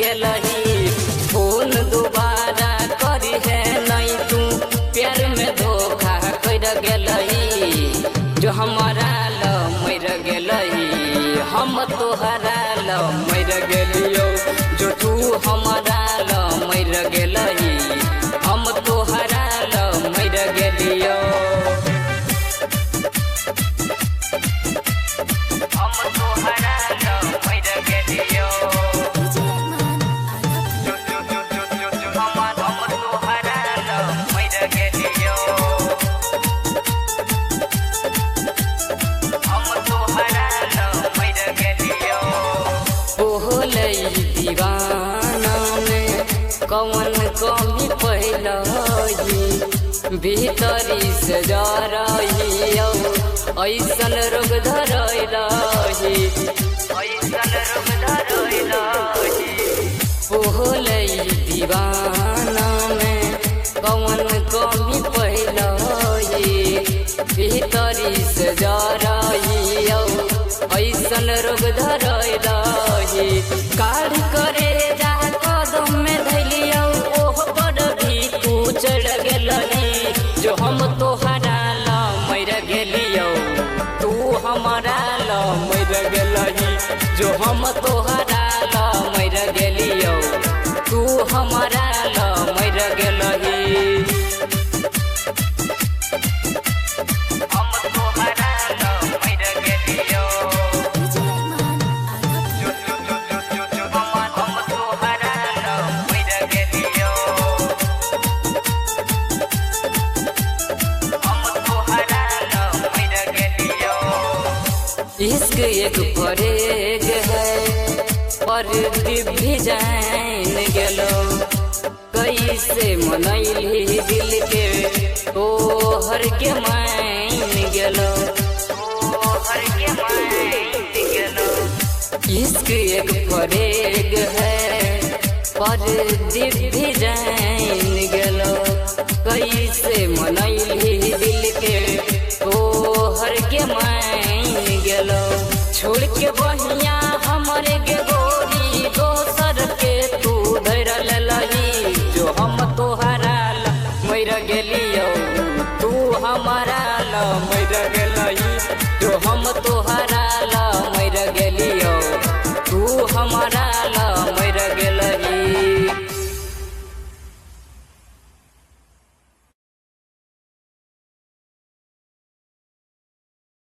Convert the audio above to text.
गेलही। फोन दोबारा करी है नहीं तू प्यार में धोखा कर गेलही। जो हमारा ल मर गेलही हम तोहरा ल मर गेलियो। जो तू हमारा ल मर गेलही हम तोहरा ल मर गेलियो। हम तोहरा ल मर गेलियो। DJ Arman Adapur. हम तोहरा ल मर गेलियो। हम तोहरा ल मर गेलियो। बोलै दीवाना में कौन कमी पहलही भीतरी से जा रही ऐसन रोग धरही ऐसन रोग धरही। बोलै दीवाना में कौन कमी पहलही भीतरी से जा रही ऐसन रोग धरही। काढ़ करे जा कदम में धैलियौ ओह पर भी तू चढ़ गेलही। जो हम तोहरा ल मर गेलियौ तू हमारा ल मर गेलही। जो हम तोहरा ल मर गेलियौ तू हमारा ल मर गेलही। हम तोहरा ल मर गेलियौ। DJ Arman Adapur. हम तोहरा ल मर गेलियौ। हम तोहरा ल मर गेलियौ। इश्क एक फरेग है पर भी जान गेलो। कैसे मनैली दिल के तोहर के मान गेलो। तोहर के मान गेलो। इश्क एक फरेग है पर भी जान गेलो। कैसे मनैली दिल के तोहर के मान गेलो। छोड़ के बहिया हमरे के गोरी दोसर के तू धर लेलही। जो हम तोहरा ल मर गेलियौ तू हमारा ल मर गेलही। जो हम तोहरा ल मर गेलियौ तू हमारा